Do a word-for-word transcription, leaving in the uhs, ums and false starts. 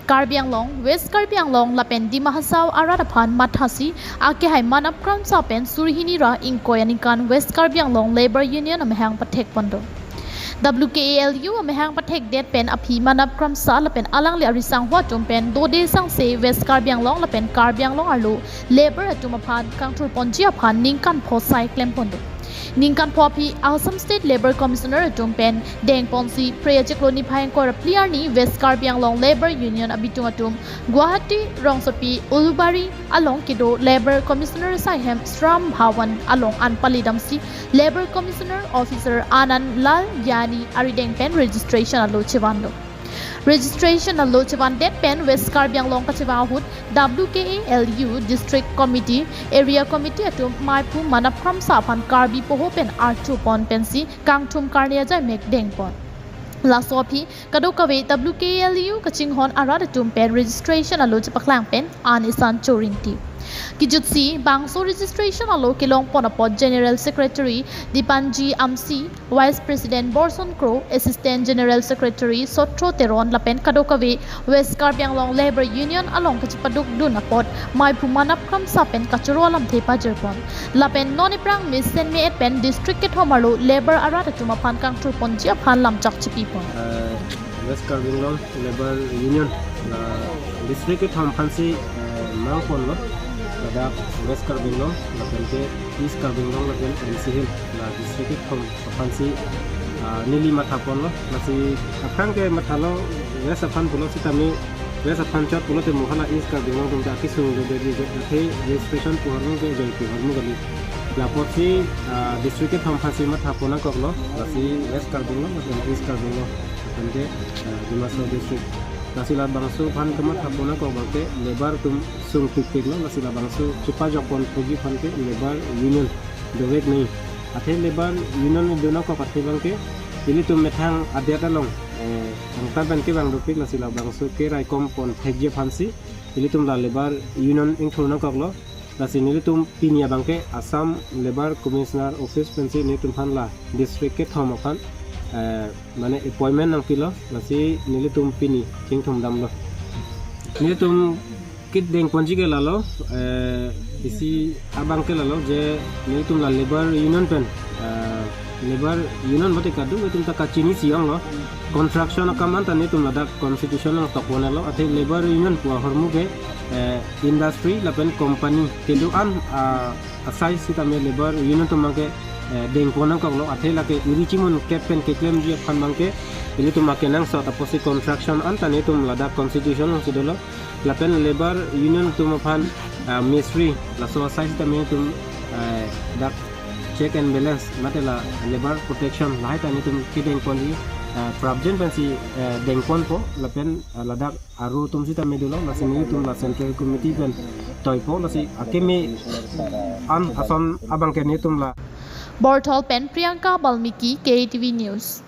Karbi Anglong, West Karbi Anglong lapen Dima Hasao arat aphan mathasi akehai manap kramsa pen suri hini ra ingkoi aningkan West Karbi Anglong Labour Union amahang pathekpon do. W K A L U amahang pathekdet pen aphi manap kramsa lapen alangli arisangho atum pen dode sangse West Karbi Anglong lapen Karbi Anglong arlo labour atum aphan kangthurponji aphan ningkan pho sai klempon do. Ningkan pho aphi Assam State Labour Commissioner atum pen dengponsi Phre achiklo niphai ingkoi ra phli arni West Karbi Anglong Labour Union abitung atum Guwahati rongsopi Ulubari along kedo Labour Commissioner asaihem Shram Bhavan along an palidamsi Labour Commissioner Officer Anand Lal Yani arideng pen registration alo chevan do. Registration alo chevandet pen West Karbi Anglong kachevang ahut W K A L U District Committee, Area Committee atum maiphu manap kramsa aphan Karbi poho pen archupon pensi kangthum karne ajai mek dengpon. Laso aphi kadokave W K A L U kachinghon arat atum pen registration alo chepaklang pen an isan choringti. Kijutsi bangso registration alo kelongpon apot General Secretary Dipanji Amsi, Vice President Borson Kro, Assistant General Secretary Sotro Teron lapen kadokave West Karbi Anglong Labour Union along kachepadukdun apot maiphu manap kramsa pen kachoro alamthe pajirpon. Lapen non iphrang mesen me-et pen district kethom arlo labour arat atum aphan kangthurponji aphan lamchak chipipon. Eh, West Karbi Anglong Labour Union la district kethom aphansi, eh, mangponlo. Ladak West Karbi Anglong, lapen ke East Karbi Anglong, lapen N C Hills la district kethom aphansi, ah, neli mathaponlo. Lasi aphrang ke mathalo West aphan pulo sitame West aphan chot pulote mo hala East Karbi Anglong atum ta kesung dodetji, athe registration pu ahormu ke ajoike ahormu kali. Lapotsi, ah, district kethom aphansi mathapon nangkoklo. Lasi West Karbi Anglong lapen East Karbi Anglong lapen ke, ah, Dima Hasao District. Lasi labangso aphan kemathapon nangkok abangke labour atum sungpikpiklo, lasi labangso chepajokponji aphan ke Labour Union dovek nangji. Athe Labour Union do nangkok athe abangke ilitum methang adet along, eh, angtan pen kevang dopik, lasi labangso keraikom ponthekji aphansi ilitum la Labour Union ingthur nangkoklo. Lasi nelitum pini abangke Assam Labour Commissioner Office pensi nelitum aphan la district kethom aphan, eh, mane appointment nangpilo, lasi nelitum pini chingthum damlo. Nelitum kedengponji ke lalo, eh, isi abangke lalo je nelitum la Labour Union pen, eh, Labour Union mate kadokave atum ta kachinisi onglo. Construction akam an ta nelitum ladak constitution along tokponlo, athe Labour Union pu ahormu ke, eh, industry lapen company kedo-an, ah, asai sitame Labour Union atum abangke, eh, dengpon nangkoklo, athe lake iri chimun kep pen keklemji aphan abangke ilitum akenangsot apotsi construction an ta nelitum ladak constitution alongsi dolo. Lapen Labour Union atum aphan, ah, mistri laso asai sitame nelitum, eh, dak check and balance mate la labour protection lahai ta nelitum kedengponji, ah, prapjin pensi, eh, dengponpo, lapen, ah, ladak aro atum sitame dolo, lasi nelitum la Central Committee pen toipo, lasi akeme an ason abangke nelitum la. Borthol pen Priyanka Balmiki, K T V News.